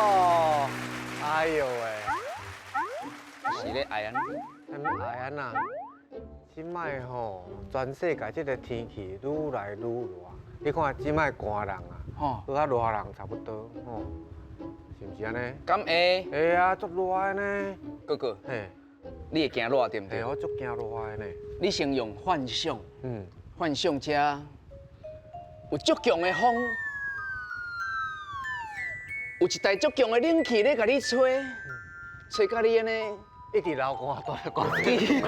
哦，哎呦喂，是咧愛按怎？啥物愛按怎？這擺吼，全世界這个天氣愈來愈熱，你看這擺寒人啊，閣佮熱人差不多吼，是毋是按呢？敢會？會啊，足熱的呢。哥哥，嘿，你會驚熱對毋對？嘿，我足驚熱的呢。你先用幻想，幻想這有足強的風，有一台足強的冷氣咧共你吹，吹甲你按呢一直流汗，蹛咧汗滴，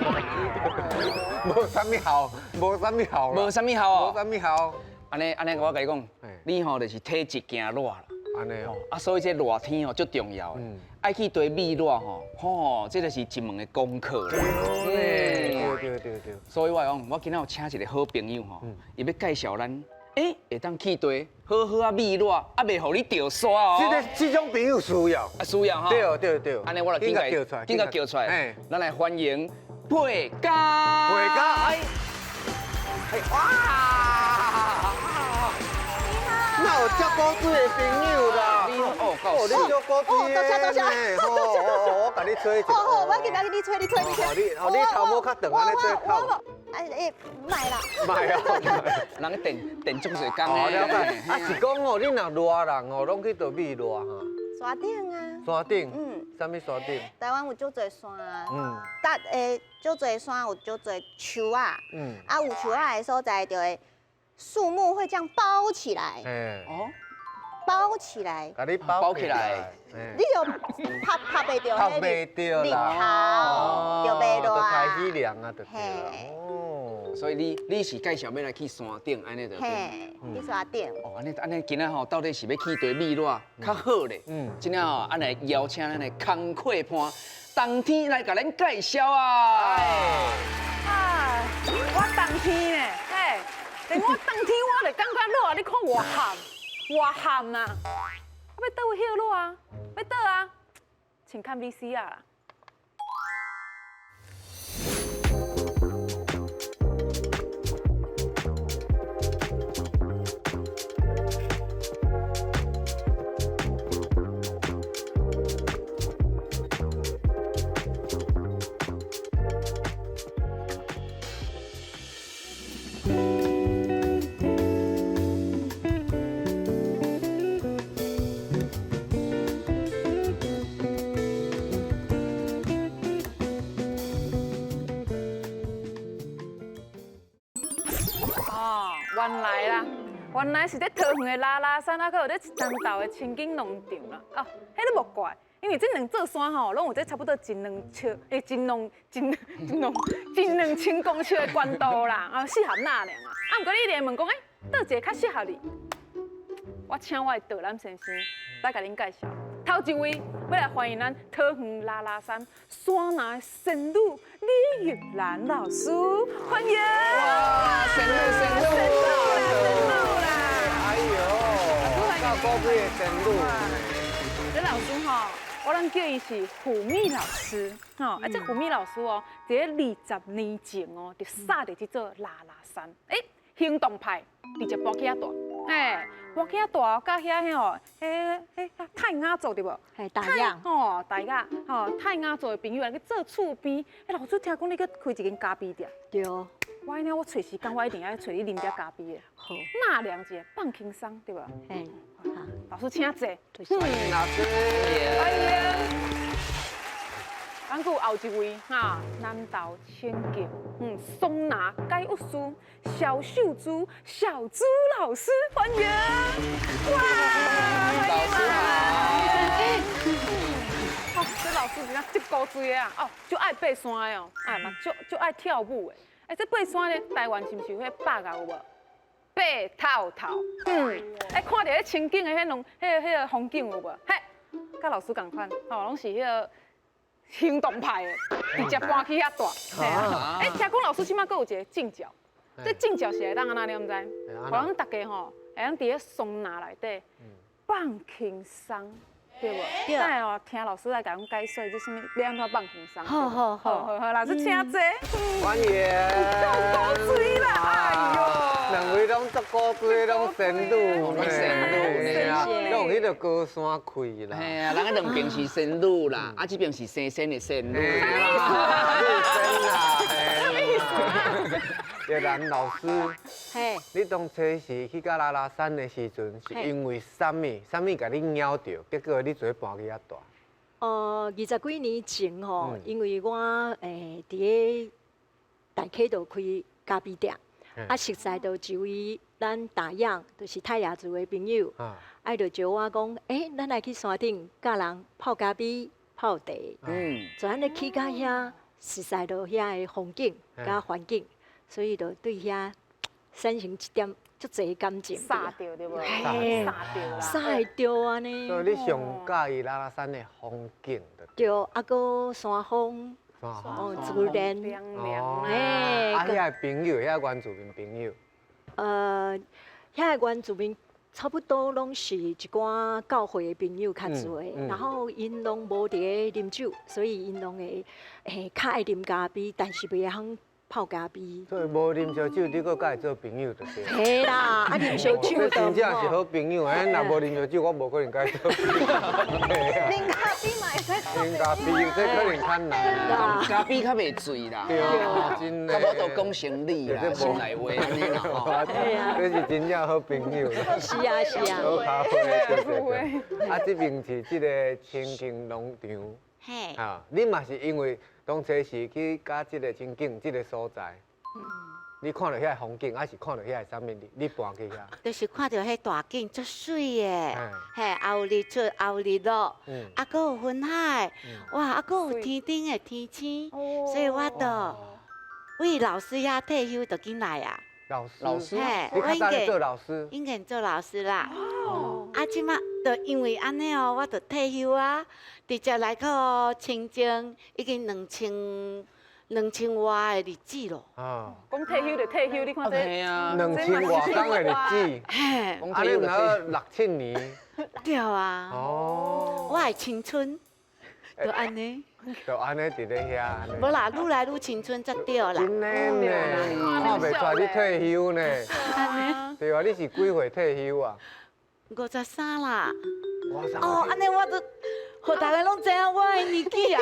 無啥物效，無啥物效，無啥物效哦，無啥物效。按呢按呢，我共你講，你吼就是體質驚熱啦。按呢哦，啊，所以這熱天吼足重要的，愛去綴秘熱吼，吼，這就是一門的功課啦。對對對對。所以我講，我今仔有請一個好朋友吼，伊欲介紹咱，欸，會當去綴好好仔秘熱，啊，袂予你著沙哦。這个這種朋友需要，啊需要吼。對對對。按呢我來緊共叫出來，緊共叫出來，咱來歡迎佩嘉。佩嘉，哎，哎，哇！哪有這古錐的朋友啦？你哦，哦，你足古錐的多謝多謝，哦哦，我共你吹一下。好好，我今仔日你吹，你吹，你吹。哦，你哦，你頭毛較長，按呢吹較。哎哎，莫啦。莫哦。人電電足濟工哦，了解。啊，是講哦，你若熱人哦，攏去佗秘熱哈？山頂啊。山頂。嗯。啥物山頂？台灣有足濟山啊。嗯。搭欸，足濟山有足濟樹仔。嗯。啊，有樹仔的所在就會樹木會這樣包起來。哦。包起來。共你包起來。你就拍拍袂著，拍袂著日頭，就袂熱。就開始涼啊，就對啦。哦。所以你你是介紹欲來去山頂按呢就對。嘿，去山頂。哦，按呢按呢，今仔吼到底是欲去佗秘熱較好咧？嗯。今仔吼，按來邀請咱的工課伴冬天來共咱介紹啊。啊，我冬天呢，嘿，連我冬天我就感覺熱，你看偌汗，偌汗啊！欲佗位歇熱啊？欲佗啊？請看 VCR 啦。哦，原來啦，原來是咧桃園的拉拉山，啊，閣有咧南投的清境農場啦。哦，彼個無怪，因為這兩座山吼，攏有這差不多一兩尺，欸，一兩一一兩一兩千公尺的高度啦，啊，適合納涼啊。啊，毋過你一定會問講，欸，佗一个較適合你？我請我的導覽先生來共恁介紹。頭一位欲來歡迎咱桃園拉拉山山林的仙女李玉蘭老師，歡迎！哇，仙女仙女仙女啦，仙女啦！哎呦，夠高貴的仙女。這老師吼，我攏叫伊是虎咪老師，吼，啊，這虎咪老師哦，佇咧20年前哦，就殺佇這座拉拉山，欸，行動派直接搬去遐蹛，欸，搬去遐蹛，佮遐彼吼，彼彼泰雅族對無？嘿，大雅。吼，大雅，吼，泰雅族的朋友來去做厝邊，欸，老師聽講你閣開一間咖啡店。對。我呢，我揣時間，我一定愛揣你啉點咖啡的。好。納涼一下，放輕鬆，對無？嘿。好。老師請坐。歡迎老師。歡迎。咱閣有後一位哈，南投清境，桑拿解鬱師蕭秀珠，小朱老師，歡迎。哇，老師好。哦，這老師真正足古錐的啊，哦，足愛爬山的哦，啊嘛足足愛跳舞的。欸，這爬山咧，台灣是毋是有彼百岳有無？爬透透，欸，看著彼清境的彼兩，彼彼个風景有無？嘿，佮老師仝款，吼，攏是彼个行動派的，直接搬去遐蹛。欸，聽講老師這擺閣有一个證照，這證照是會當按怎，你毋知？予咱大家吼，會當佇咧桑拿內底放輕鬆，對無？對。等下哦，聽老師來共阮解說這啥物，欲按怎放輕鬆。好好好，好好，老師請坐。歡迎。夠古錐啦，哎喲。两位拢足古锥，拢仙女，拢仙女呢，拢有彼个高山开啦。嘿啊，人彼两边是仙女啦，啊这边是生仙的仙女。什么意思啊？什么意思啊？叶兰老师，嘿，你当初是去到拉拉山的时阵，是因为啥物？啥物共你咬著？结果你做搬去遐住？20几年前吼，因为我伫咧大溪度开咖啡店，啊，熟似著一位咱大养，就是泰雅族的朋友，啊，就招我讲，咱来去山顶教人泡咖啡、泡茶。就按呢去到遐，熟似著遐的风景佮环境，所以就对遐产生一点足济感情。煞著对无？煞著啦。煞著按呢。所以你上佮意拉拉山的风景。对，啊，阁山风，哦，自然。哦。啊，遐个朋友，遐个原住民朋友。遐个原住民差不多拢是一寡教会的朋友较济，然后𪜶拢无伫咧啉酒，所以𪜶拢会较爱啉咖啡，但是袂晓泡咖啡。所以无啉烧酒，你阁佮伊做朋友就对。嘿啦，啊啉烧酒就。真正是好朋友，哎，若无啉烧酒，我无可能佮伊做朋友。啉咖啡嘛会使。啉咖啡这可能较难啦。咖啡较袂醉啦。对，真的。较无就讲生理啦，心内话按呢啦吼。这是真正好朋友。是啊是啊。好咖啡，对对对。啊，这边是这个清境农场。嘿。啊，你嘛是因为。当初是去佮这个情景，这个所在，你看到遐个风景，还是看到遐个啥物？你搬去遐？就是看到彼大景足媠的，嘿，也有日出，也有日落，啊，阁有云海，哇，啊，阁有天顶的天星，所以我就为老师遐退休就紧来啊。老师，老师，嘿，我应该做老师，应该做老师啦。哦，啊，这马就因为按呢哦，我就退休啊，直接来到清境，已经2000外的日子咯。啊，讲退休就退休，你看这2000外天的日子，嘿，啊，你若6、7年。对啊。哦。我的青春就按呢。就按呢伫咧遐。无啦，愈来愈青春才对啦。真的呢，看袂出来你退休呢。对啊，你是几岁退休啊？53啦。哦，按呢我都，予大家拢知影我的年纪啊。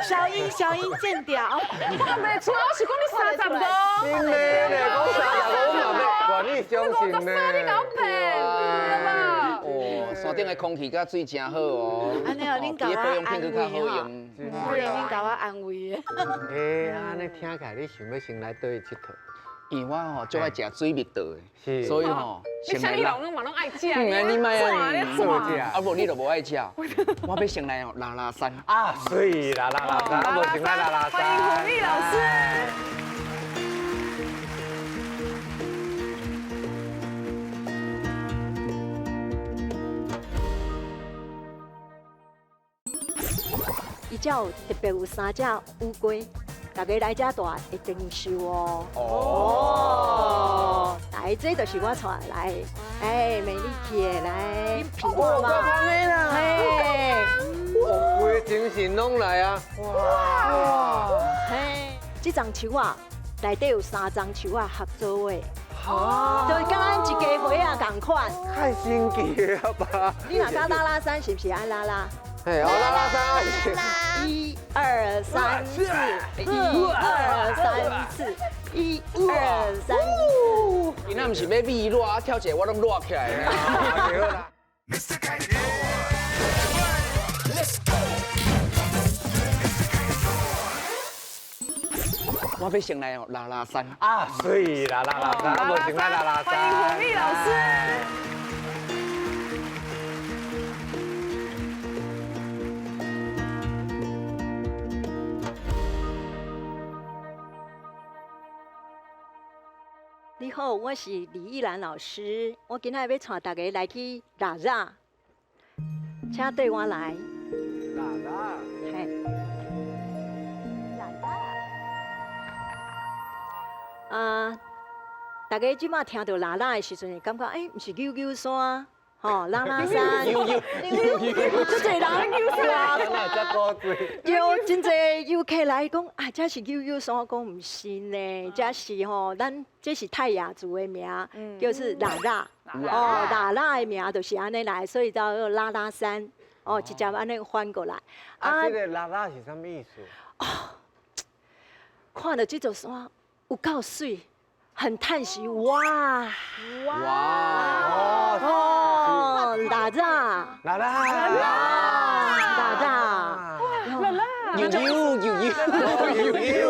小英，小英剪掉。看袂出来，我是讲你35。真的呢，讲35嘛欲愿意相信呢。53你共我骗，对吧？哦，山顶的空气佮水真好哦。按呢哦，恁共我安慰吼。对，恁共我安慰的。欸，按呢听起来，你想欲先来佗位𨑨迌？因为我吼足爱食水蜜桃的，所以吼，你啥物人拢嘛拢爱食。你莫啊，啊无你就无爱食。我欲先来哦，拉拉山。啊，媠啦，拉拉山，啊无先来拉拉山。欢迎胡丽老师。伊遮有特别有3只乌龟。大家来遮住会长寿哦。哦，来，这就是我带来，哎，美丽姐来，哇，嘿，乌龟精神拢来啊！哇，嘿，这丛树啊，内底有3丛树啊合作的，哦，就佮咱一家伙仔仝款。太神奇了吧！你若佮拉拉山是毋是爱拉拉？嘿，我拉拉山。 1、2、3、4，1、2、3、4，1、2、3、4。伊那毋是欲米热，啊跳一个我拢热起来了。我欲先来哦，拉拉山。啊，媠啦，拉拉山，啊无先来拉拉山。欢迎胡丽老师。你好，我是李玉兰老师。我今仔欲带大家来去拉拉，请对我来。拉拉。嘿。拉拉。啊，大家这马听到拉拉的时阵，会感觉毋是九九山，吼，吼，拉拉山，足濟人，哇，對，真濟遊客來講啊，這是悠悠山，講毋是呢，這是吼，咱這是泰雅族的名，叫做拉拉，哦，拉拉的名就是按呢來，所以叫做拉拉山，哦，直接按呢翻過來。啊，這個拉拉是啥物意思？哦，看著這座山有夠媠。很嘆息，哇哇哦，拉拉拉拉拉拉拉拉，悠悠悠悠悠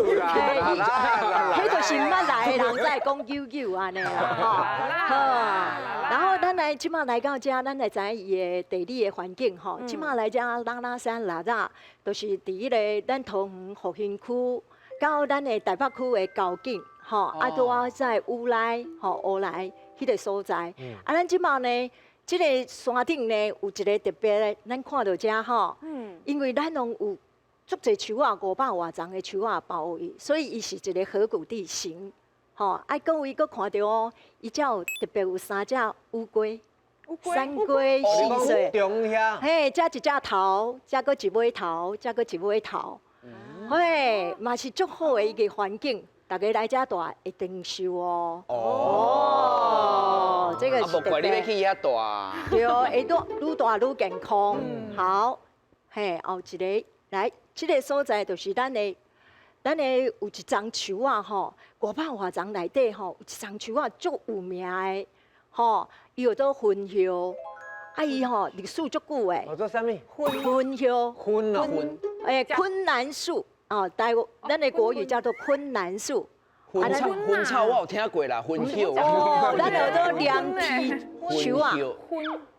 悠啦，彼就是毋捌來的人才會講悠悠按呢啦，吼，好。然後咱來這馬來到遮，咱來知影伊的地理的環境吼。這馬來遮拉拉山拉拉，就是佇彼个咱桃園復興區到咱的台北區的交境。吼，啊，拄仔在烏來，吼烏來彼个所在。啊，咱這馬呢，這个山頂呢有一个特別的，咱看著遮吼，因為咱攏有足濟樹仔，500外叢的樹仔包圍，所以伊是一個河谷地形。吼，啊，各位閣看著哦，伊遮有特別有三隻烏龜，三龜戲水。嘿，遮一隻頭，遮閣一尾頭，遮閣一尾頭。嘿，嘛是足好的一個環境。大家來遮蹛會長壽哦。哦，這個是無怪你欲去遐蹛。對，會愈愈蹛愈健康。好，嘿，後一个來，這个所在就是咱的有一叢樹仔吼，500外叢內底吼，有一叢樹仔足有名的，吼，伊叫做昏葉，啊伊吼歷史足久的。叫做啥物？昏葉。昏哦。昏。欸，昆蘭樹。哦，台咱的國語叫做昆蘭樹。薰草，薰草我有聽過啦，昏葉。哦，咱叫做連體樹啊。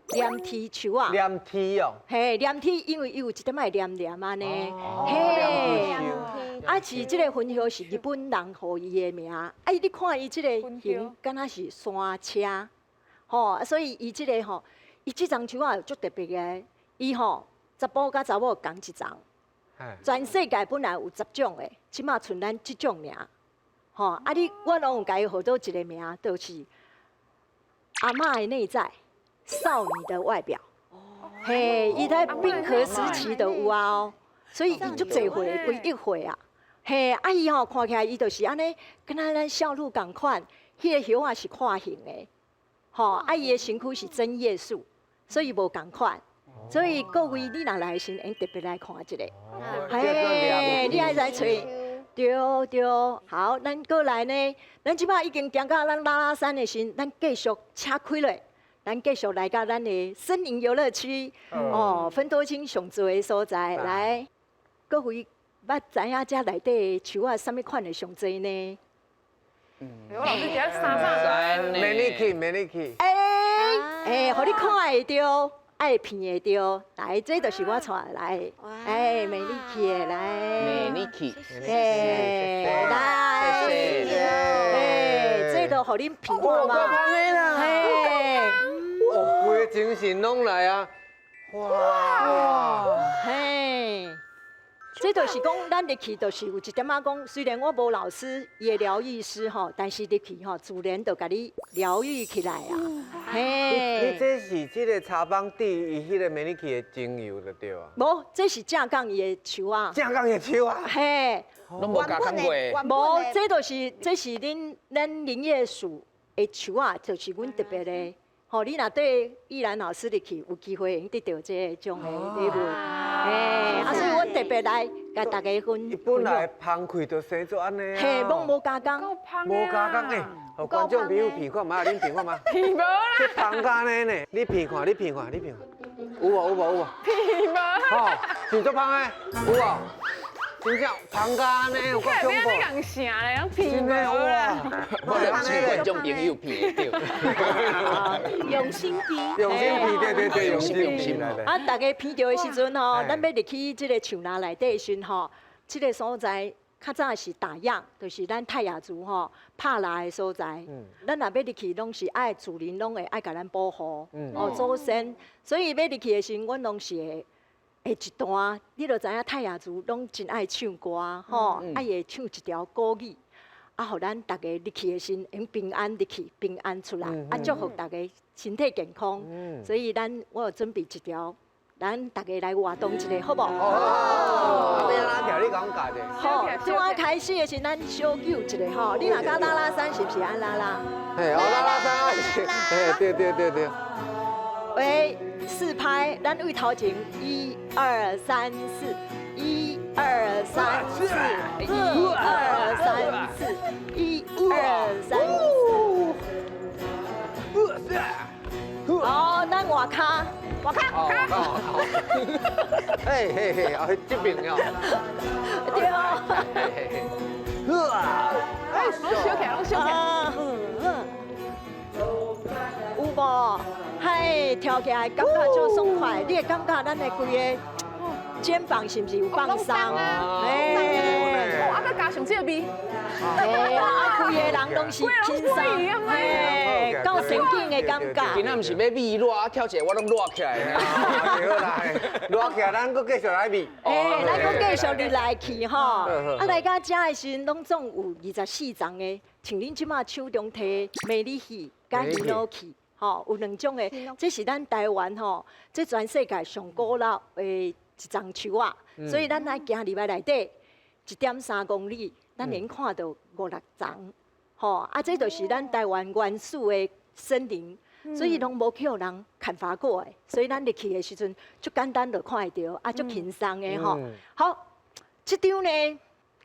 連體樹啊。連體哦。嘿，連體，因為伊有一點仔黏黏按呢。嘿。啊，是這個昏葉是日本人予伊的名。啊，你看伊這个形，敢若是山車，吼，所以伊這个吼，伊這叢樹仔足特別的，伊吼查埔佮查某仝一叢。全世界本來有10種的，這馬賰咱這種爾，吼啊！你我攏有共伊號做一个名，就是阿嬤的內在，少女的外表。嘿，伊在冰河時期就有啊哦，所以伊足濟歲，幾億歲啊。嘿，啊伊吼看起來伊就是按呢，敢若咱少女仝款，彼个葉仔是闊形的，吼啊伊的身軀是針葉樹，所以無仝款。所以各位，你若來的時，會特別來看一下。嘿，你愛來揣，對對。好，咱過來呢，咱這擺已經行到咱拉拉山的時，咱繼續車開落，咱繼續來到咱的森林遊樂區。哦，芬多精上濟的所在。來，各位捌知影遮內底的樹仔啥物款的上濟呢？我老師佇遐啥啥？美麗去，美麗去。欸欸，予你看會著。愛鼻會著，來，這就是我帶來的，哎，美麗去的，來，美麗去，哎，來，哎，這就予恁鼻看嘛，嘿，哦，規个精神攏來啊，哇，嘿。這就是講，咱入去就是有一點仔講，雖然我無老師，伊的療癒師吼，但是入去吼，自然就共你療癒起來啊。嘿，你這是這个茶坊地伊彼个美麗去的精油就對啊？無，這是正港伊的樹仔。正港的樹仔。嘿，攏無加工過。無，這就是這是恁咱林業署的樹仔，就是阮特別的。吼，你若對玉蘭老師入去，有機會會得著這種的禮物。嘿，啊，所以我特別來共大家分。伊本來芳開就生做按呢。嘿，攏無加工。無加工欸，予觀眾朋友鼻看覓，恁鼻看覓？鼻無啦。這芳甲按呢呢，你鼻看，你鼻看，你鼻看，有無有無有無？鼻無。吼，是足芳的，有無？真正芳甲按呢，有夠恐怖。你共啥咧？鼻無啦。我是觀眾朋友鼻會著。用心鼻。用心鼻，對對對，用心用心。啊，大家鼻著的時陣吼，咱欲入去這个樹林內底的時陣吼，這个所在較早是打樣，就是咱泰雅族吼拍獵的所在。咱若欲入去，攏是愛主人攏會愛共咱保護，哦，祖先。所以欲入去的時陣，阮攏是會。會一段，你就知影泰雅族攏真愛唱歌吼，啊伊會唱一條古語，啊，予咱逐家入去的時會平安入去，平安出來，啊，祝福逐家身體健康。所以咱我有準備一條，咱逐家來活動一下，好無？哦，欲按怎跳？你講教者。好，這擺開始的時，咱小揪一下吼。你若佮拉拉山是毋是按拉拉？嘿，哦，拉拉山，嘿，對對對對。喂，四拍，咱位頭前，一二三四，一二三四，一二三四，一二三四。好，咱外跤，外跤，嘿嘿嘿，啊，這邊哦。對哦。嘿嘿嘿。哎，攏燒起來，攏燒起來。有無？嘿，跳起來感覺足爽快，你會感覺咱的規个肩膀是毋是有放鬆？哎，啊，閣加上這個味，嘿啊，規个人攏是輕鬆，嘿，夠神經的感覺。今仔毋是欲焐熱，啊，跳一下我攏熱起來。對啦，熱起來，咱閣繼續來焐。哎，咱閣繼續入來去吼。啊，來到遮的時陣，攏總有24叢的，像恁這馬手中提迷你戲佮ヒノキ。吼，有兩種的，這是咱台灣吼，這全世界上古老的一叢樹仔，所以咱來行入來內底1.3公里，咱會看到五六叢，吼，啊，這就是咱台灣原始的森林，所以攏無去予人砍伐過的，所以咱入去的時陣，足簡單就看會著，啊，足輕鬆的吼。好，這張呢，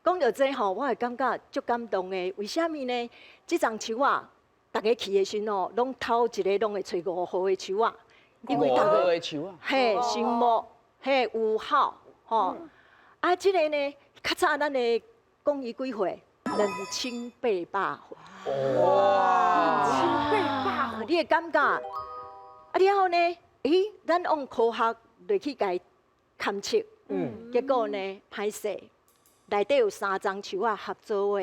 講著這吼，我會感覺足感動的，為啥物呢？這叢樹仔。逐家去的時陣哦，攏頭一个攏會揣5號的樹仔，因為5號的樹仔，嘿，神木，嘿，5號，吼，啊，這个呢，較早咱的講伊幾歲？2800歲。哇！2800歲，你會感覺？啊，了後呢？咦，咱用科學落去共勘測，結果呢，歹勢，內底有三叢樹仔合做伙，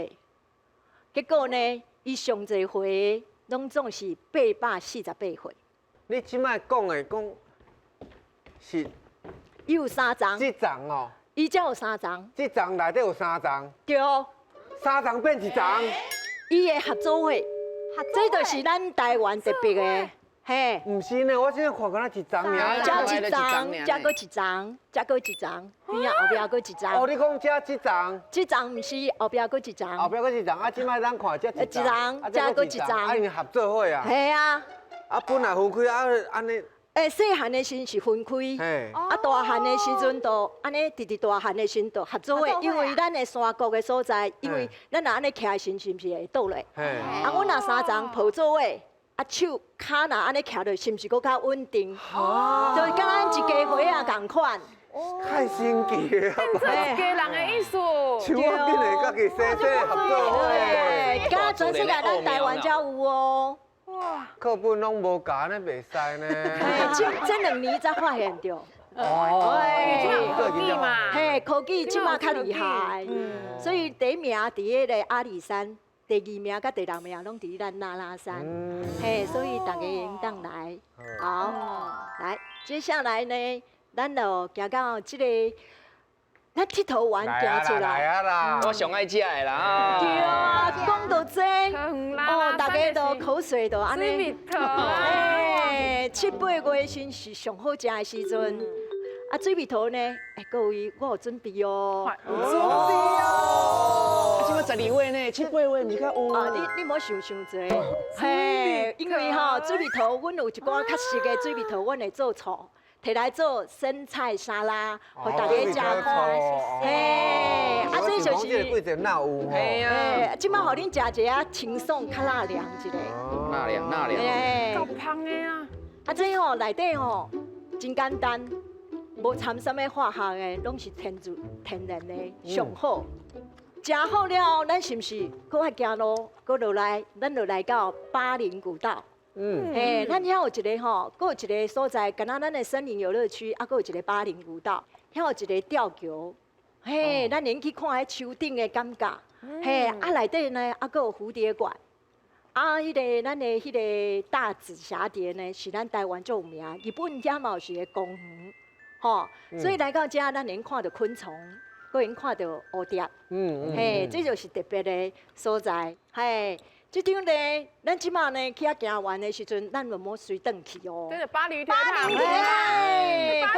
結果呢？伊上濟歲攏總是848歲。你這擺講的講是，伊有三叢。這叢哦。伊才有三叢。這叢內底有三叢。對。三叢變一叢。伊的合作伙，這就是咱台灣特別的，嘿。毋是呢，我這看敢若一叢爾。這一叢，這閣一叢，這閣一叢，邊仔後壁閣一叢。哦，你講這這叢。這叢毋是後壁閣一叢。後壁閣一叢，啊，這擺咱看這一叢，這閣一叢，啊，𪜶合做伙啊。嘿啊。啊，本來分開啊，按呢。欸，細漢的時是分開，啊，大漢的時陣就按呢，直直大漢的時陣就合做伙，因為咱的山谷的所在，因為咱若按呢徛的時陣，是毋是會倒落？啊，阮若三叢抱做伙。啊，手跤若按呢徛落，是毋是閣較穩定？就佮咱一家伙仔仝款。太神奇了！變做一家人的意思。樹仔竟會家己細細合做伙。敢全世界咱台灣才有哦。哇！課本攏無教呢，袂使呢。這2年才發現著。哦。科技嘛。嘿，科技這馬較厲害。所以第一名佇彼个阿里山。第二名佮第六名攏佇咱拉拉山，嘿，所以大家會當來。好，來，接下來呢，咱就行到這個，咱𨑨迌完行出來。我上愛食的啦。對啊，講到這，哦，大家都口水都按呢。哎，七八月時是上好食的時陣。啊，水蜜桃呢？哎，各位，我有準備哦。有準備哦。這馬12月呢，七八月毋是較有。啊，你莫想傷濟。嘿，因為吼水蜜桃，阮有一寡較熟的水蜜桃，阮會做醋，提來做生菜沙拉，予大家食看。嘿，啊，這就是。這個季節哪有？嘿啊。這馬予恁食一下清爽，較納涼一下。納涼納涼。夠芳的啊！啊，這吼內底吼真簡單。無摻啥物化學的，攏是天自天然的上好。食好了後，咱是毋是閣愛行路，閣落來？咱就來到巴陵古道。嘿，咱遐有一个吼，閣有一个所在，敢若咱的森林遊樂區，啊，閣有一个巴陵古道，遐有一个吊橋。嘿，咱會去看彼樹頂的感覺。嘿，啊內底呢，啊閣有蝴蝶館。啊，彼个咱的彼个大紫霞蝶呢，是咱台灣足有名。日本遐嘛有一个公園。吼，所以來到遮，咱會看著昆蟲，閣阁会看到蝴蝶。嗯，嘿，这就是特别的所在。嘿，这张呢，咱这马呢去遐行完的时阵，咱就无随转去哦。这是巴黎铁塔。巴黎铁塔。嘿，巴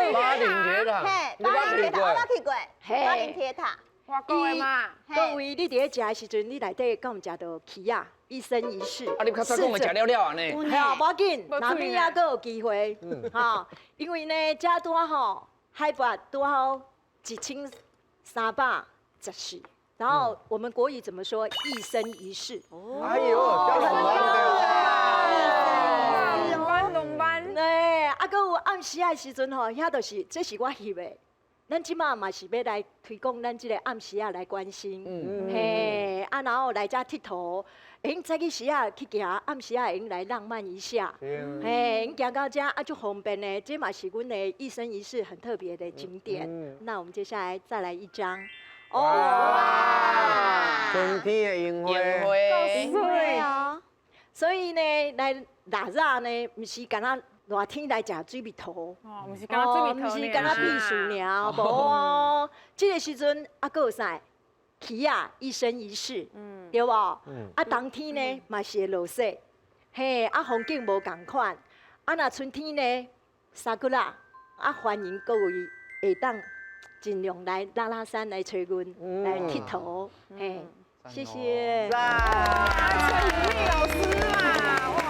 黎铁塔，我捌去过。巴黎铁塔。外国的嘛。各位，你伫咧食的时阵，你内底敢有食到起仔？一生一世。啊，你较早讲的食了了按呢？嘿啊，无要紧，若边仔阁有机会，哈，因为呢，遮拄好海拔拄好1314，然后我们国语怎么说？一生一世。哎呦，叫什么？龙班龙班。对，啊，阁有暗时仔的时阵吼，遐就是，这是我翕的。咱这马嘛是欲来推广咱这个暗时仔来观星，嘿，啊，然后来遮𨑨迌，会用早起时仔去行，暗时仔会用来浪漫一下，嘿，用行到遮啊，足方便的，这嘛是阮的一生一世很特别的景点。那我们接下来再来一张，哇，春天的樱花，樱花，所以呢，来热热呢，毋是干焦热天来食水蜜桃，毋是干焦水蜜桃，毋是干焦避暑尔，无哦。这个时阵啊，阁有啥？起仔一生一世，对无？啊，冬天呢嘛是会落雪，嘿，啊，风景无仝款。啊，若春天呢，沙古拉，啊，欢迎各位会当尽量来拉拉山来揣阮，来𨑨迌，嘿，谢谢。来，崔玉老师啊，哇！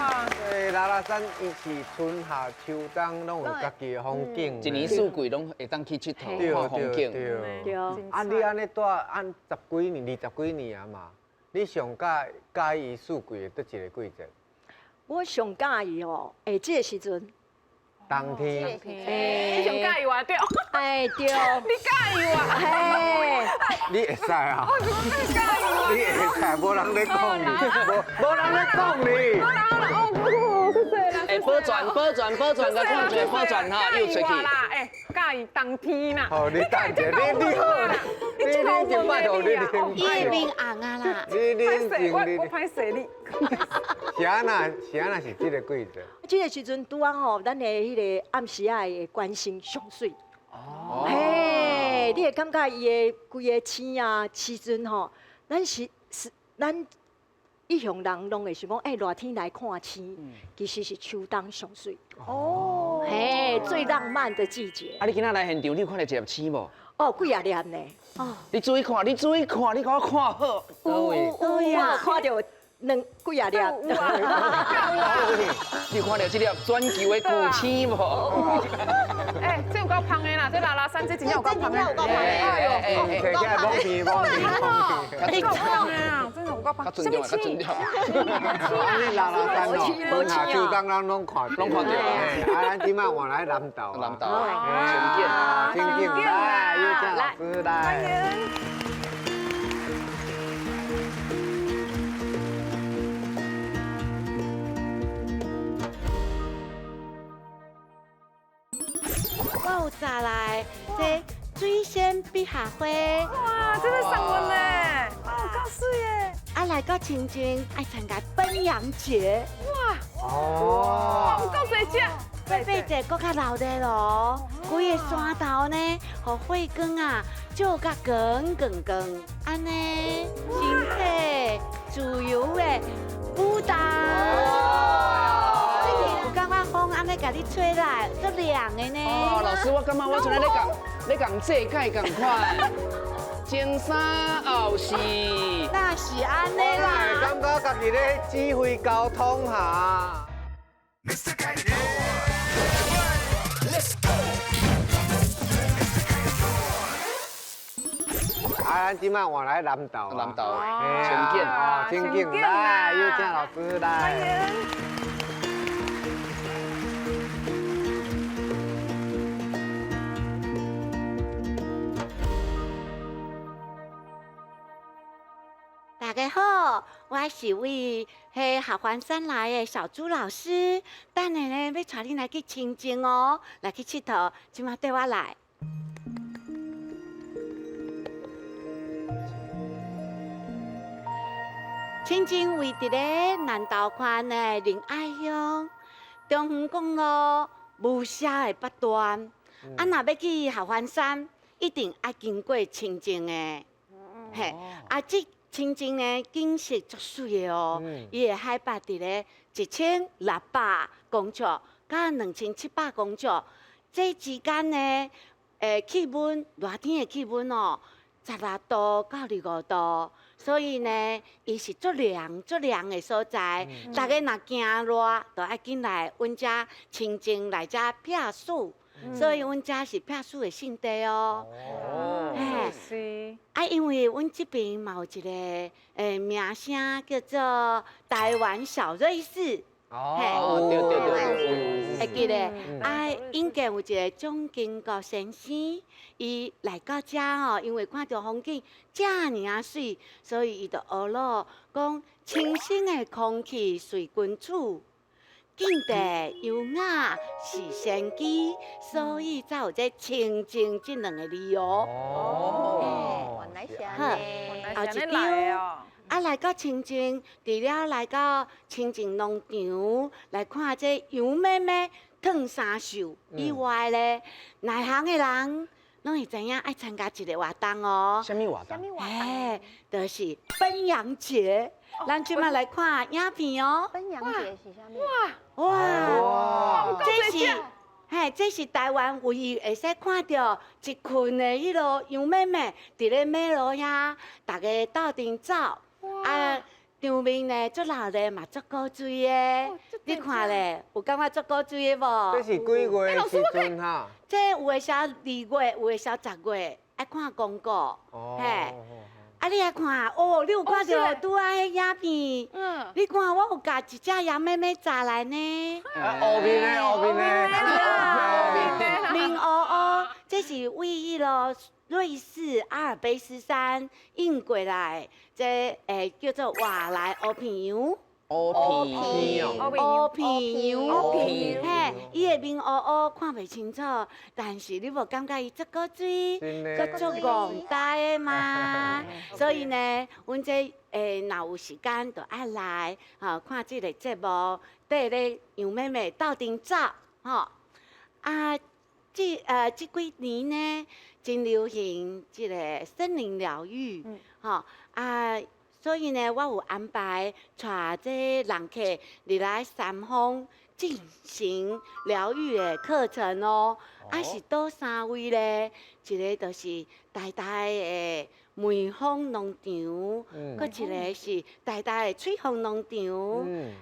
对，拉拉山伊是春夏秋冬拢有家己的风景，一年四季拢会当去𨑨迌看风景。对。啊，你按呢蹛按十几年、二十几年啊嘛，你上佮意四季的佗一个季节？我上佮意哦，欸，这个时阵。冬天。你上佮意我对？哎对。你佮意我？嘿。你会使啊？我怎么会佮意我？你会使，无人咧讲你，无人咧讲你。无人哦，谢谢啦。哎，保全保全保全，共看一下保全哈，又出去。哎，佮意冬天啦。好，你等者，你你好，你你就拜托你你面红啊啦。你你我歹势你。是按那是按那是这个季节。这个时阵拄仔吼，咱的彼个暗时仔的观星上媠。哦。嘿，你会感觉伊的规个星啊，时阵吼，咱是是咱一向人拢会想讲，欸，热天来看星，其实是秋冬上媠。哦。嘿，最浪漫的季节。啊，你今仔来现场，你有看到一粒星无？哦，几仔粒呢？哦。你注意看，你注意看，你给我看好。有有有，我看到。两几仔粒，有啊！你有看到这粒全球的巨星无？哎，这有够芳的啦！这拉拉山这真正有够芳的。哎呦，够芳的，够芳的啊！真的有够芳。较尊重，较尊重。按呢拉拉山哦，春夏秋冬咱拢看，拢看著。啊，咱这马换来南投，南投，清境，清境，来，有请老师来。欢迎。我有摘来这水仙碧霞花，哇，这个送阮的，哦，够媠的。啊，来到清境爱参加奔阳节，哇，哦，有够济只，爬爬者阁较热闹咯，规个山头呢，予火光啊照甲光光光，按呢，身体自由的舞蹈。风按呢共你吹来，足凉的呢。哦，老师，我感觉我像咧讲，咧讲这届仝款，前山后四。那是按呢啦。感觉家己咧指挥交通哈。啊，咱这马换来南投，南投，清境，清境，来，有请老师来。欢迎。大家好，我是为彼合欢山来的小朱老师，等下呢欲带恁来去清境哦，来去𨑨迌，这马缀我来。清境位伫咧南投县的仁爱乡，中横公路雾社的北端。啊，若欲去合欢山，一定愛經過清境的，嘿，啊，這清境呢景色足媠的哦，伊的海拔佇咧1600公尺到2700公尺，這之間呢，氣溫熱天的氣溫哦，16度到25度，所以呢，伊是足涼足涼的所在。大家若驚熱，就愛緊來阮遮清境來遮避暑。所以阮遮是避暑的勝地哦。哦，是。啊，因為阮這邊嘛有一個名聲叫做台灣小瑞士。哦，對對對，會記得啊，應該有一個蔣經國先生，伊來到遮吼，因為看著風景遮爾仔媠，所以伊就學咯，講清新的空氣隨君處，境地優雅是仙居，所以才有這清境這兩個字哦。哦，原來是按呢，原來是按呢來的哦。啊，來到清境，除了來到清境農場來看這羊咩咩燙衫袖以外咧，內行的人攏會知影愛參加一個活動哦。啥物活動？哎，就是奔羊節。咱這擺來看影片哦。奔羊節是啥物？哇哇！這是嘿，這是台灣唯一會使看著一群的彼囉羊咩咩佇咧馬路遐，逐家鬥陣走。啊，場面呢足熱鬧嘛，足古錐的。你看咧，有感覺足古錐的無？這是幾月的時陣哈？這有的寫二月，有的寫10月，愛看公告。嘿，啊，你來看，哦，你有看著拄仔彼影片？嗯。你看，我有共一隻羊咩咩紮來呢。啊，烏面的，烏面的。面烏烏，這是為彼囉瑞士阿爾卑斯山運過來，這叫做外來烏皮羊。烏皮羊，烏皮羊，嘿，伊的面烏烏看袂清楚，但是你無感覺伊足古錐，閣足戇呆的嗎？所以呢，阮這若有時間就愛來，吼，看這個節目，綴咧羊咩咩鬥陣走，吼，啊，這幾年呢，真流行這個森林療癒，吼啊，所以呢，我有安排帶這人客入來山峰進行療癒的課程哦。啊，是佗三位咧？一個就是台大的梅峰農場，閣一個是台大的翠峰農場，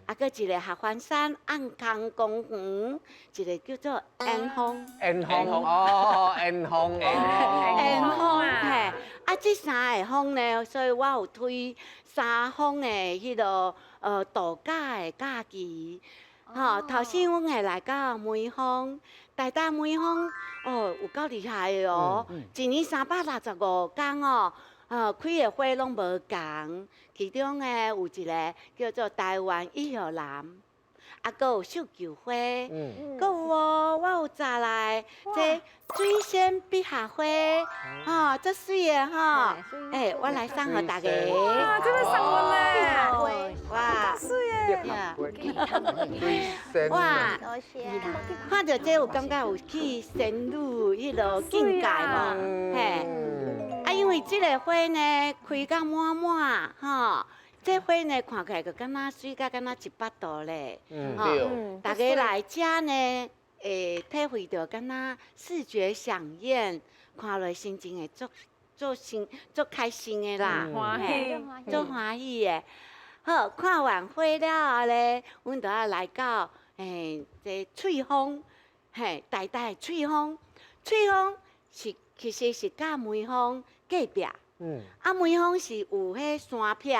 啊，閣一個合歡山暗空公園，一個叫做煙峰。煙峰哦，煙峰，煙峰嘿，啊，這三個峰呢，所以我有推三峰的彼個度假的假期。吼，頭先阮會來到梅峰，台大梅峰哦，有夠厲害的哦，一年365天哦，開的花攏無仝，其中呢有一個叫做台灣一號蘭，啊，閣有繡球花，閣有哦，我有紮來這水仙百合花，吼，足媠的吼，欸，我來送予大家。哇，這個送阮咧，哇，媠的。哇，看著這有感覺有去仙女彼囉境界無？嘿，啊，因為這個花呢開甲滿滿，吼，這花呢看起來就敢若媠甲敢若100度咧，吼，大家來遮呢會體會著敢若視覺饗宴，看落心情會足足心足開心的啦，歡喜，足歡喜的。好，看完花了後咧，阮就愛來到這翠峰，嘿，台大的翠峰，翠峰是其實是佮梅峰隔壁，啊梅峰是有彼山壁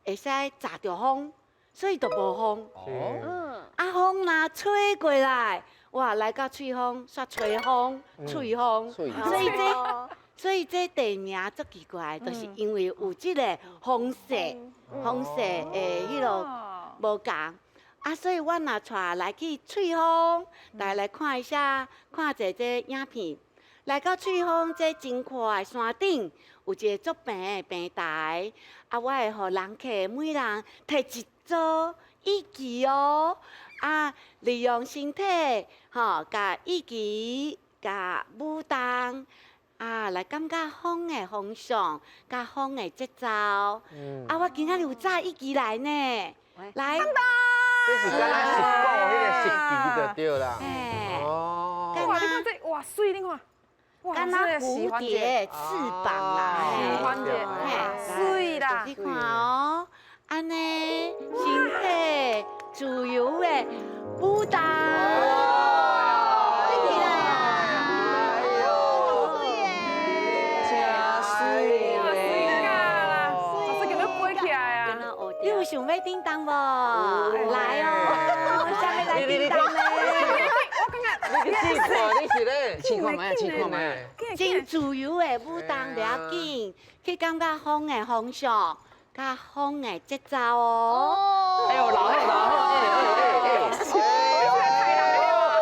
會使閘著風，所以就無風。哦，啊風若吹過來，哇，來到翠峰，煞吹風，翠峰，所以這地名足奇怪，就是因為有這個風勢。風勢的彼囉無仝，啊，所以我若帶來去翠峰，大家來看一下，看一下這影片。來到翠峰這真闊的山頂，有一個足平的平台，啊，我會予人客每人提一組義旗哦，啊，利用身體吼，共義旗共舞動，啊，來感覺風的方向，佮風的節奏。啊，我今仔日有早一起來呢，來。這是敢若石鼓彼个石旗就對啦。哦。哇，你看這哇媠，你看。敢若蝴蝶翅膀啦，喜歡者，媠啦。你看哦，按呢，身體自由的舞蹈。你有想欲叮當無？來哦，啥物來叮當咧？我感覺你試看，你是咧？試看覓，試看覓。真自由的舞動，袂要緊，去感覺風的方向，佮風的節奏哦。哎呦，老好老好，哎哎哎哎。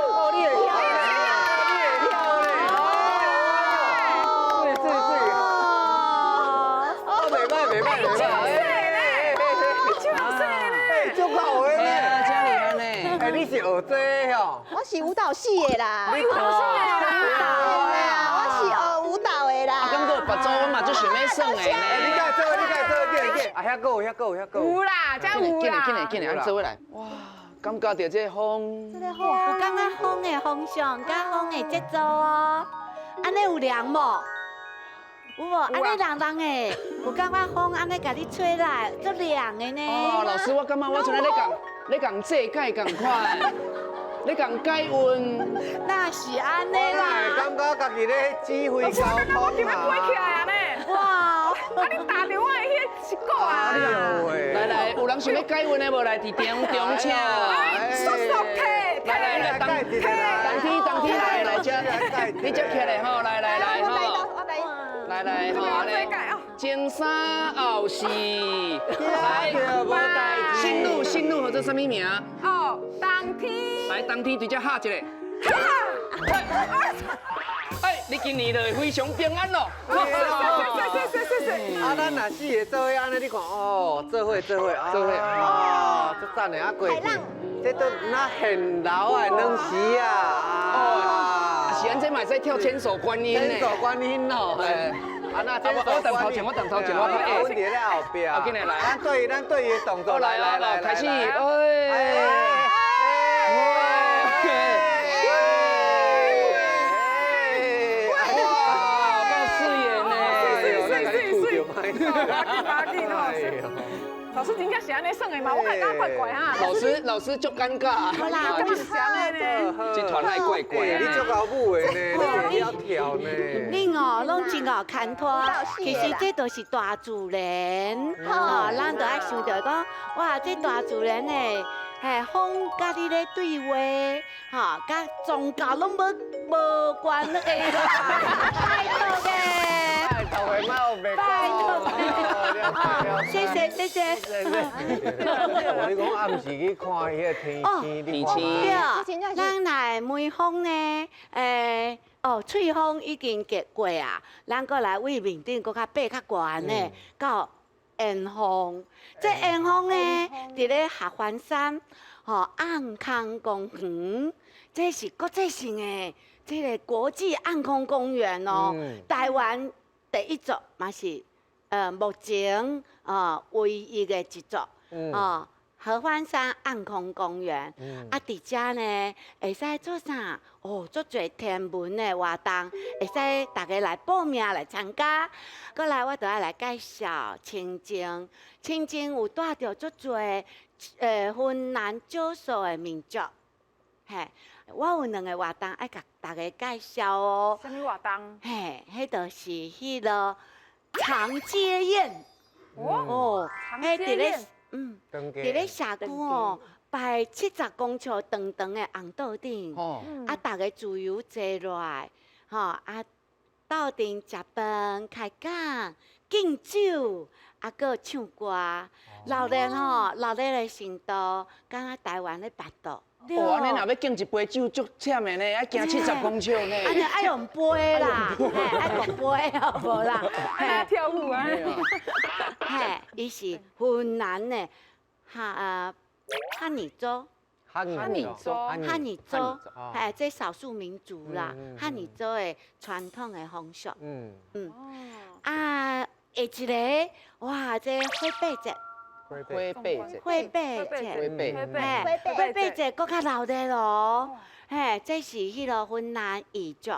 哦，你會跳咧，你會跳咧。對對對。哦，袂歹袂歹袂歹。足够的咧，真厉害呢！哎，你是學這个吼？我是舞蹈系的啦。舞蹈系的啦，我是學舞蹈的啦。啊，感覺別組我嘛足想欲耍的呢。你該做，你該做，緊緊。啊，遐閣有，遐閣有，遐閣有。有啦，這有啦。緊來緊來緊來，按做伙來。哇，感覺著這風。這個風，有感覺風的方向，佮風的節奏哦。按呢有涼無？有無？按呢涼涼的，有感覺風按呢共你吹來，足涼的呢。哦，老師，我感覺我像咧共咧共祭改仝款，咧共解溫。那是按呢啦。感覺家己咧指揮交通我今日飛起來啊呢！哇！啊，你打著我的彼个石鼓啊！來來，有人想欲解溫的無？來，佇中中請。速速提，來來來，當當天當天來來這，你這起來吼，來來來吼。來來好，來，前三後四，來，新路新路，號做啥物名？哦，冬天。來，冬天對這哈一个。哈！哎，你今年就會非常平安咯。謝謝謝謝。啊，咱若四个做伙按呢，你看哦，做伙做伙做伙，哦，足讚的啊，過去，這都那現老的軟絲啊。哦，是按這嘛會使跳千手觀音呢。千手觀音哦。啊，那我等頭前，我等頭前，我阮佇咧後壁。好，緊來來。咱對伊的動作來來來，開始。哎。哇，夠水的呢。水水水水。老師真正是按呢耍的嘛？我感覺怪怪哈。老師足尷尬。好啦，干嘛是按呢？這團太怪怪。你足𠢕舞的呢，你會曉跳呢。恁哦，攏真𠢕牽拖。其實這都是大自然，吼，咱就愛想著講，哇，這大自然的，嘿，風佮你咧對話，吼，佮宗教攏無關係啦。拜託的。拜託的，莫白拜託的。謝謝謝謝。我你講暗時去看彼个天星，天星。對，咱來梅峰呢，哦，翠峰已經結過啊，咱閣來對面頂閣較爬較懸呢，到煙峰。這煙峰呢，佇咧合歡山，吼，暗空公園，這是國際性的，這个國際暗空公園哦，台灣第一座嘛是，目前唯一的一座，哦。合歡山暗空公園，啊，佇遮呢會使做啥？哦，足濟天文的活動，會使大家來報名來參加。閣來，我就愛來介紹清境。清境有帶著足濟雲南少數的民族。嘿，我有兩个活動愛共大家介紹哦。啥物活動？嘿，彼就是彼个長街宴。哦，長街宴。佇咧社區哦，擺70公尺長長的紅桌頂，啊，逐家自由坐落來，吼啊，鬥陣食飯、開講、敬酒，啊，閣唱歌，熱熱吼，熱熱的程度，敢若台灣咧辦桌。哦，按呢若欲敬一杯酒，足忝的呢，愛行70公尺呢。按呢愛用杯啦，愛用杯哦，無啦。愛跳舞啊。嘿，伊是雲南的哈哈尼族。哈尼族，哈尼族，哎，这少数民族啦，哈尼族的传统的风俗。嗯嗯。啊，下一个，哇，这火把节。火把节。火把节。火把。嘿，火把节阁较闹热咯。嘿，这是彼个云南彝族。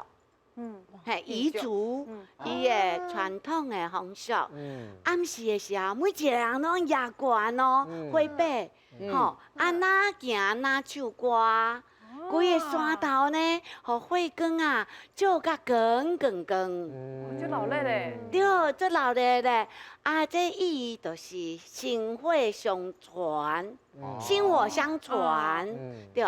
嘿，彝族伊的传统的风俗。暗时的时候，每一个人拢举悬哦，火把，吼，啊，哪行哪唱歌，规个山头呢，予火光啊，照甲光光光。足闹热咧。对，足闹热咧。啊，这意义就是薪火相传，薪火相传，对。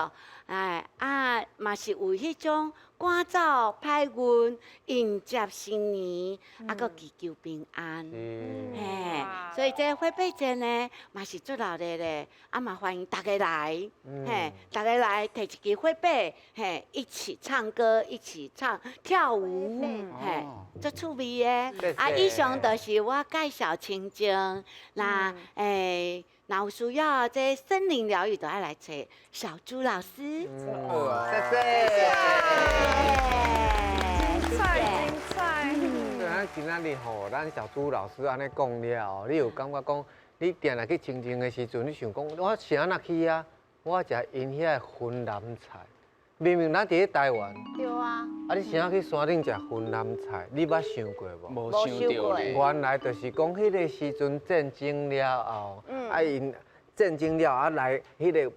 哎，啊，嘛是有彼种赶走歹运，迎接新年，啊，阁祈求平安。嘿，所以这火把节呢，嘛是足闹热的，啊嘛欢迎大家来，嘿，大家来提一支火把，嘿，一起唱歌，一起唱跳舞，嘿，足趣味的。啊，以上就是我介绍清境，那欸。若有需要这森林疗愈，就爱来找小朱老师。谢谢。精彩精彩。对啊，今仔日吼，咱小朱老师按呢讲了，你有感觉讲，你定来去清境的时阵，你想讲我是按怎去啊？我食𪜶遐云南菜，明明咱伫咧台湾。对啊。啊，你啥去山顶食云南菜？你捌想过无？无想过。原来就是讲彼个时阵战争了后，啊𪜶战争了啊来彼个原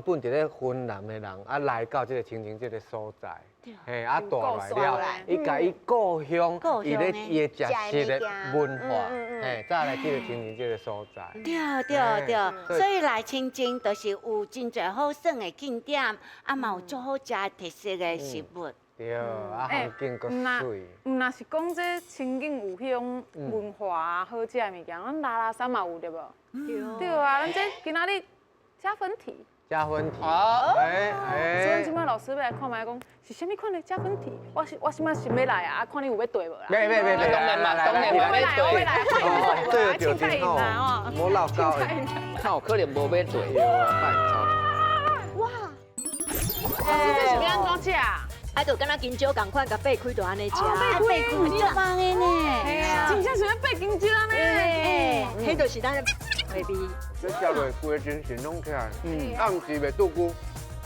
本伫咧云南的人啊来到这个清境这个所在，嘿啊带来了，伊共伊故乡，伊咧伊的食食的文化，嘿，再来这个清境这个所在。对对对，所以来清境就是有真济好耍的景点，啊嘛有足好食的特色的食物。对，啊，风景阁媠。毋若是讲这清境有彼种文化好食的物件，咱拉拉山嘛有对无？对。对啊，咱这今仔日加分题。加分题。好。哎哎。所以这摆老师欲来看觅讲是啥物款的加分题？我是我这摆想欲来啊，看你有欲对无啦？欲欲欲欲，当然嘛，当然嘛，欲对。我欲来，我对，凊彩赢啦哦。无闹够的。较有可能无欲对。拜托。哇。老师，这是欲按怎食？啊，就敢若香蕉仝款，共掰开就按呢食。掰开足棒的呢，真正是欲掰香蕉呢。彼就是咱的味。这食落规个精神拢起来，啊，毋是袂拄久。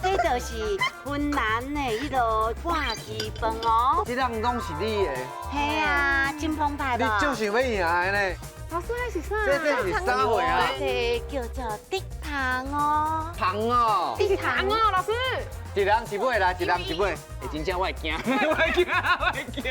这就是云南的彼个挂鸡饭哦。这样拢是你的。嘿啊，真澎湃无？你就是欲赢的呢。老师，彼是啥？这是啥货啊？这叫做竹糖哦。糖哦。这是糖哦，老师。一人一尾啦，一人一尾。欸，真正我会惊，我会惊，我会惊。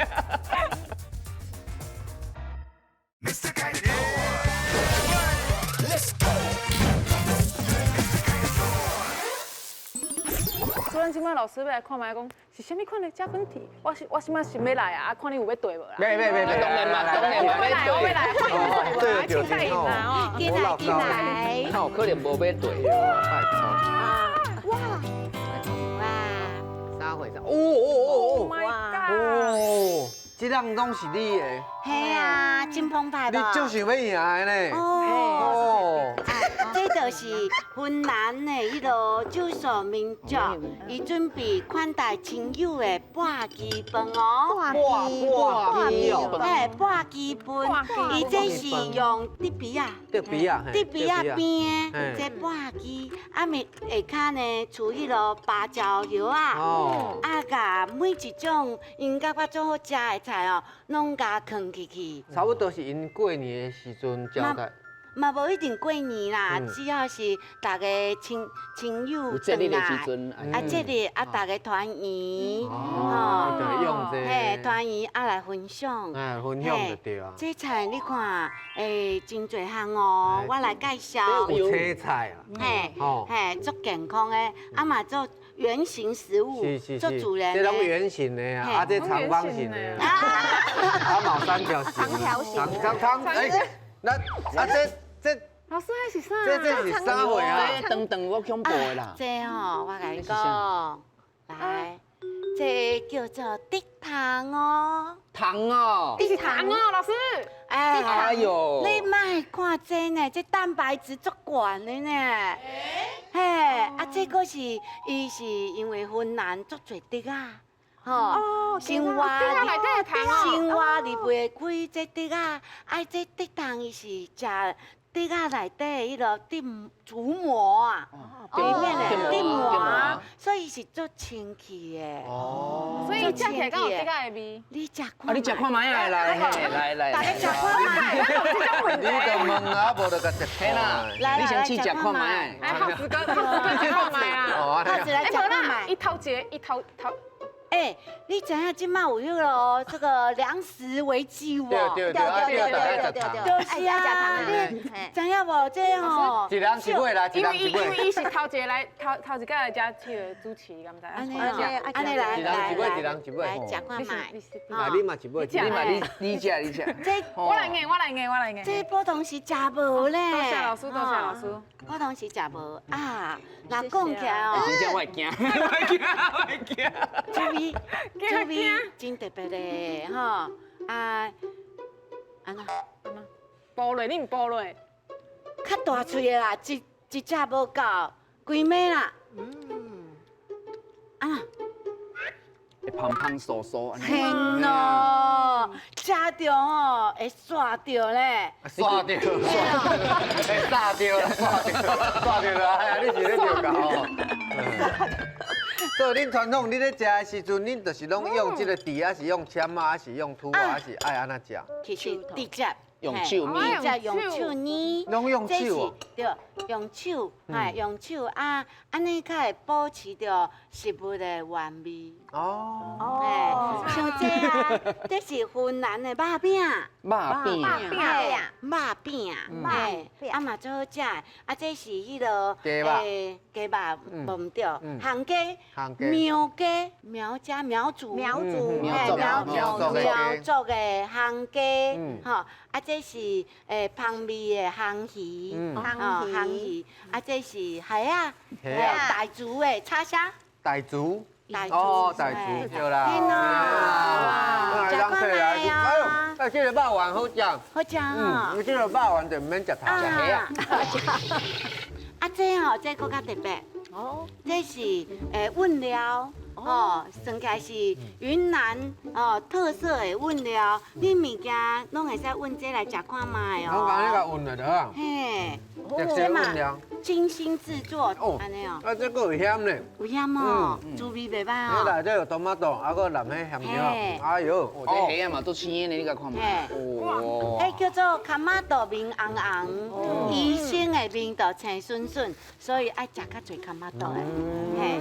所以咱这摆老师欲来看觅讲是啥物款的加分题？我是我这摆想欲来啊，看你有欲对无啦？欲欲欲，当然嘛，当然嘛，欲对。我欲来，我欲来，凊彩赢啦哦。进来进来。较有可能无欲对。拜托。哇。哇。啥货？哦哦哦哦！哦，这样拢是你的。嘿啊，真澎湃无？你就是欲赢的呢。哦。这就是云南的彼个少数民族，伊准备款待亲友的粿鸡饭哦。粿鸡哦。嘿，粿鸡饭，伊这是用竹篾仔。竹篾仔。竹篾仔编的这粿鸡，啊面下跤呢，除彼个芭蕉叶仔，啊，共每一种𪜶感觉足好食的菜哦，拢共囥起去。差不多是𪜶过年的时阵招待。嘛无一定过年啦，只要是大家亲亲友回来，啊节日啊大家团圆，吼，嘿，团圆啊来分享，哎，分享就对啊。这菜你看，欸，真济项哦，我来介绍。有青菜啊，嘿，嘿，足健康的，啊嘛做圆形食物，做主人。这拢圆形的啊，啊这长方形的啊，啊嘛三角形，长条形，长长哎。那啊这老师彼是啥？这是啥货啊？这长长我恐怖的啦。这吼，我共你讲，来，这叫做竹糖哦。糖哦。这是糖哦，老师。哎，哎呦，你莫看这呢，这蛋白质足悬的呢。嘿，啊，這個是伊是因為雲南足濟竹仔，吼，生活生活離袂開這竹仔，啊，這竹筒伊是食竹仔內底彼個竹竹膜啊，裡面的竹膜，所以是足清氣的。哦，所以食起來敢有竹仔的味。你食看，啊，你食看覓啊？來來來，大家食看覓。你就問啊，無就共食嘿啦。你先試食看覓。哎，浩子哥，浩子哥食看覓啊！浩子來食看覓。一頭一個，一頭頭。欸，你知影這馬有彼個這個糧食危機無？對對對對對對，就是啊，你知影無？這吼，一人一尾啦，一人一尾。因為伊是頭一個來，頭頭一個來遮這個主持，敢知？按呢按呢來，一人一尾，一人一尾。來食看覓。來，你嘛一尾，你嘛你你食你食。這我來硬，我來硬，我來硬。這普通是食無咧。多謝老師，多謝老師。普通是食無啊，若講起來哦，真正我會驚，我會驚，我會驚。滋味真特別的吼，啊，按怎？剥落，你毋剝落？較大喙的啦，一一隻無夠，規尾啦。嗯。啊。會胖胖瘦瘦。嘿喏，食著吼會煞著咧。煞著，會煞著啦，煞著，煞著啦！哎呀，你是咧著搞哦。所以恁傳統，你咧食的時陣，恁就是攏用這個箸，還是用籤仔，還是用湯仔，還是愛按怎食？其實直接用手捏，直接用手捏，攏用手。對，用手，哎，用手啊，按呢較會保持著食物的原味。哦。哎，像這啊，這是雲南的肉餅。肉餅。肉餅。哎，啊嘛足好食，啊這是彼個雞肉，雞肉無毋對，烘雞，苗雞，苗家苗族，苗族，苗苗族的烘雞，吼，啊這是芳味的烘魚，吼烘魚，啊這是蟹仔，傣族的叉燒。傣族。哦，傣族對啦。食看覓啊！哎，這個肉丸好食。好食哦。嗯，這個肉丸就毋免食頭。食蝦啊。啊，這吼，這閣較特別。哦。這是汶料，哦，算起來是雲南哦特色的汶料。你物件攏會使汶這來食看覓哦。攏按呢共汶就對啊。嘿。特色汶料。精心制作，按呢哦。啊，這閣有鹹呢。有鹹哦，滋味袂歹哦。你內底有トマト，啊，閣淋彼鹹椒。哎呦，這蝦仔嘛足青的，你共看覓。哇。彼叫做卡瑪豆面紅紅，醫生的面就青筍筍，所以愛食較濟卡瑪豆的。嘿。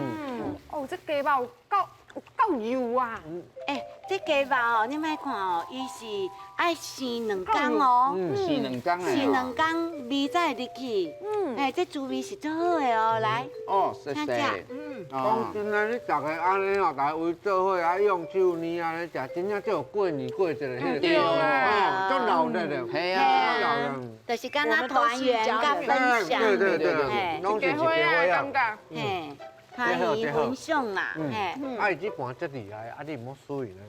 哦，這雞肉有夠油啊！欸，這雞肉哦，你莫看哦，伊是愛生兩工哦，生兩工的，生兩工味才會入去。嗯，欸，這滋味是足好的哦，來，哦，謝謝。嗯，講真的，你逐个按呢哦，逐个圍做伙啊，用手捏按呢食，真正足有過年過節的彼個，對啊，足鬧熱的，係啊，就是敢若團圓佮分享，對對對，攏是一家伙啊，嘿。團圓分享啦，嘿。啊，伊這盤這厲害，啊，你毋好輸伊呢。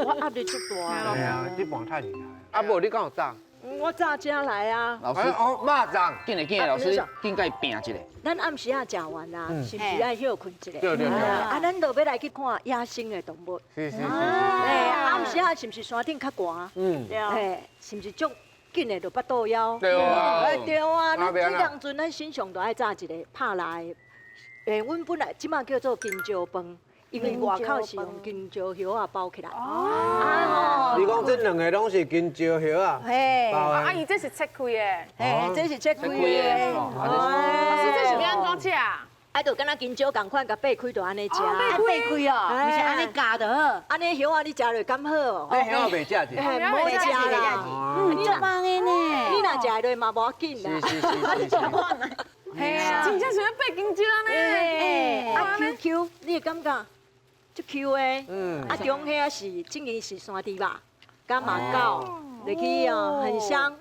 我壓力足大。係啊，這盤太厲害。啊，無你敢有早？我早才來啊。老師，哦，肉粽。緊來緊來，老師，緊共伊拚一下。咱暗時仔食完啊，是毋是愛歇睏一下？對對對。啊，咱就欲來去看野生的動物。是是是。哎，暗時仔是毋是山頂較寒？嗯。對。是毋是足緊的就腹肚枵？對啊。對啊，咱這當陣咱身上就愛紮一個拍來。欸，阮本來這馬叫做金蕉飯，因為外口是用金蕉葉仔包起來。哦。你講這兩個攏是金蕉葉仔。嘿。啊，伊這是切開的。嘿，這是切開的。老師，這是欲按怎食？啊，就敢若金蕉仝款，共擘開就按呢食。擘開哦，毋是按呢咬就好。按呢葉仔你食落敢好？那葉仔袂食者。毋好食啦。嗯，足棒的呢。你若食落嘛無要緊啦。是是是是是。嘿啊，真正像咧掰香蕉按呢。啊 Q Q，你會感覺足 Q 的？嗯。啊，中遐是這个是山豬肉，佮馬告，入去哦，很香。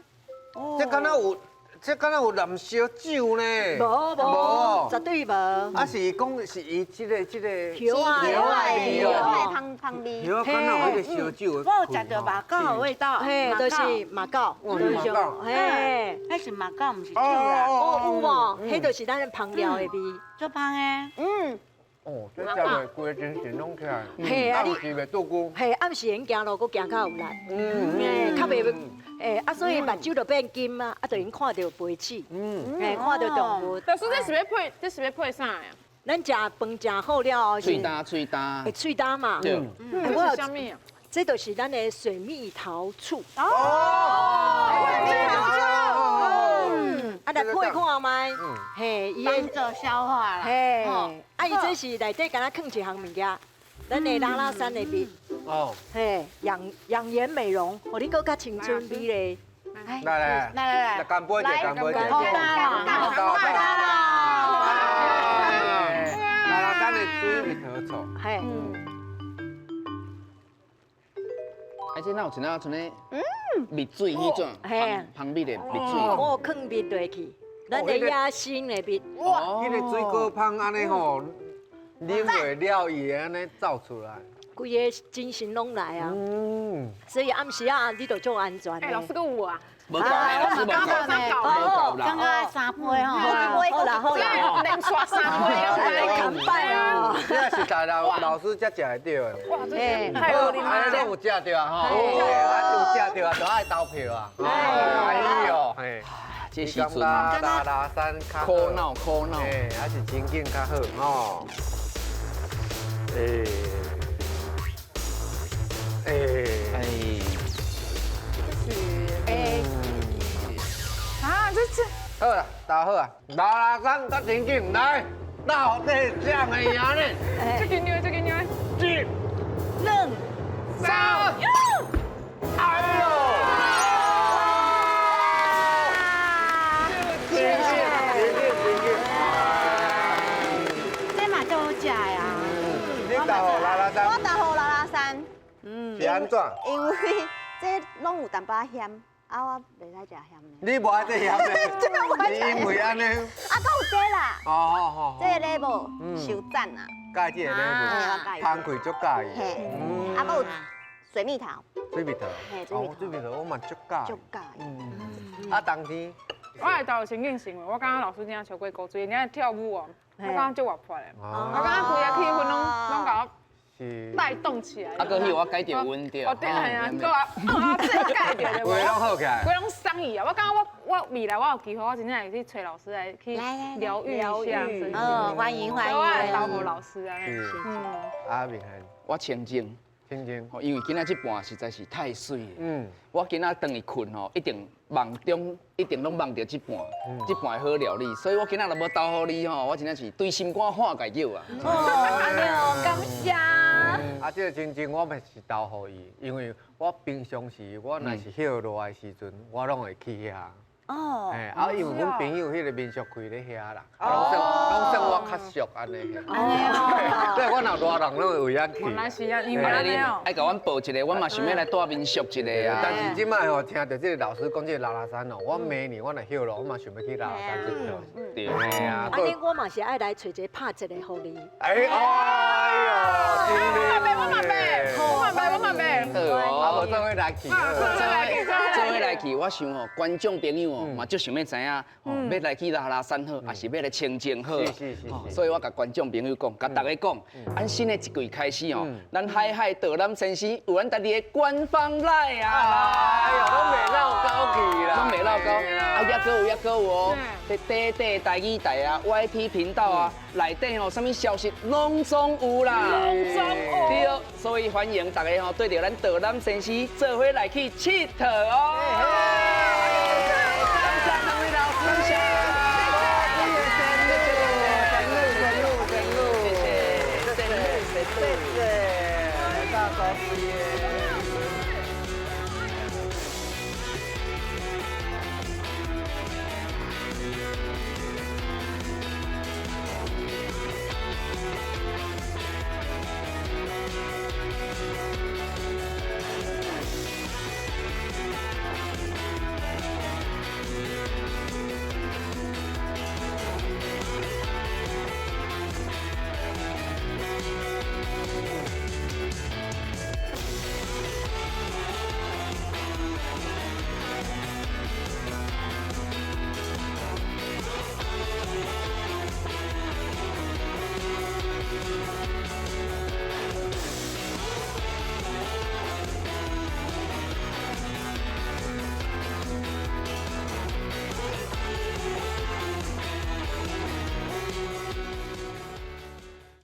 這敢若有，這敢若有淋燒酒呢？無無，絕對無。啊是講是伊這個這個葉仔葉仔芳芳味。葉仔敢若有彼個燒酒的。我有食著馬告的味道。嘿，就是馬告。馬告。嘿，彼是馬告，毋是酒啦。哦，有無？彼就是咱芳料的味。足芳的。嗯。哦，這食落規個精神攏起來。嘿，啊你暗時袂倒久。嘿，暗時用行路閣行較有力。嗯。較袂。欸，啊，所以目睭就變金啊，啊，就用看著飛鼠，欸，看著動物。老師，這是欲配，這是欲配啥呀？咱食飯食好了後，喙焦喙焦，會喙焦嘛？對。我有啥物啊？這就是咱的水蜜桃醋。哦，水蜜桃醋。啊，來配看覓？嘿，幫助消化啦。嘿，啊，伊這是內底敢若囥一項物件，咱的拉拉山的蜜。哦，嘿，養養顏美容，予你閣較青春美麗。來來來來，乾杯者，乾杯者，好啦，好啦，拉拉山的水蜜桃醋。嘿。哎，這哪有像那像咧蜜水彼種，芳蜜的蜜水。我放蜜落去，咱的野生的蜜。哇，彼个水果芳按呢吼，啉袂了伊會按呢走出來。規个精神攏來啊，所以暗時啊，你就足安全。哎，老師閣有啊？無夠呢，老師無夠，無夠啦。剛剛三杯吼，好啦好啦，連續三杯來乾杯啊！這實在老老師才食會著的。哇，這是太好啉啦！按呢攏有食著啊吼，啊有食著啊，就愛投票啊。哎喲，嘿，這時陣拉拉山較苦惱苦惱，嘿，還是情景較好吼。欸。哎哎，這是哎，啊，這這好啦，大好啊，拉拉山較情景來，到底誰會贏呢？這緊張，這緊張，一、兩、三，哎呦！情景，情景，情景，這嘛足好食呀！你投予拉拉山，我投予拉拉山。是按怎？因為這攏有淡薄仔鹹，啊，我袂使食鹹的。你無愛這鹹的？你因為按呢？啊，閣有這啦。哦哦哦。這個禮物，傷讚啊！佮意這個禮物，芳氣足佮意。嘿，啊，閣有水蜜桃。水蜜桃。嘿，水蜜桃。水蜜桃我嘛足佮意。足佮意。啊，冬天。我會投情景是因為我感覺老師真正超過古錐，你愛跳舞哦，我感覺足活潑的。我感覺規個氣氛攏攏共我帶動起來。啊，閣彼我改著溫著。哦對，係啊，閣啊，這改著對無？規攏好起來。規攏送伊啊！我感覺我未來我有機會，我真正會去揣老師來去療癒一下。嗯，歡迎歡迎。我會投予老師啊。嗯。阿明恆，我清靜。清靜。因為今仔這盤實在是太媠。嗯。我今仔轉去睏吼，一定夢中一定攏夢著這盤，這盤好料理，所以我今仔若無投予你吼，我真正是對心肝喊家叫啊。哦，感謝。啊，這個清靜我嘛是投予伊，因為我平常時我若是歇熱的時陣，我攏會去遐。哦，哎，啊，因為阮朋友彼個民宿開咧遐啦，攏算攏算我較熟按呢。哦，對，我若熱人攏會為遐去。原來是啊，因為按呢哦。愛共阮報一個，我嘛想欲來蹛民宿一个啊。但是這擺吼，聽著這個老師講這個拉拉山哦，我明年我若歇熱，我嘛想欲去拉拉山𨑨迌。對。嘿啊。按呢我嘛是愛來揣一個拍一个予你。哎，哎喲，我嘛欲，我嘛欲，我嘛欲，我嘛欲。啊，無做伙來去。做伙來去，我想吼，觀眾朋友哦，嘛足想欲知影，吼，欲來去拉拉山好，抑是欲來清境好？所以我共觀眾朋友講，共大家講，按新的一季開始哦，咱海海導覽先生有咱家己的官方 LINE 啊！哎喲，攏袂落勾去啦，攏袂落勾，啊，猶閣有，猶閣有哦，佇短短台語台啊，YT 頻道啊，內底吼，啥物消息攏總有啦，攏總有。對，所以歡迎大家吼，對著咱導覽先生做伙來去𨑨迌哦。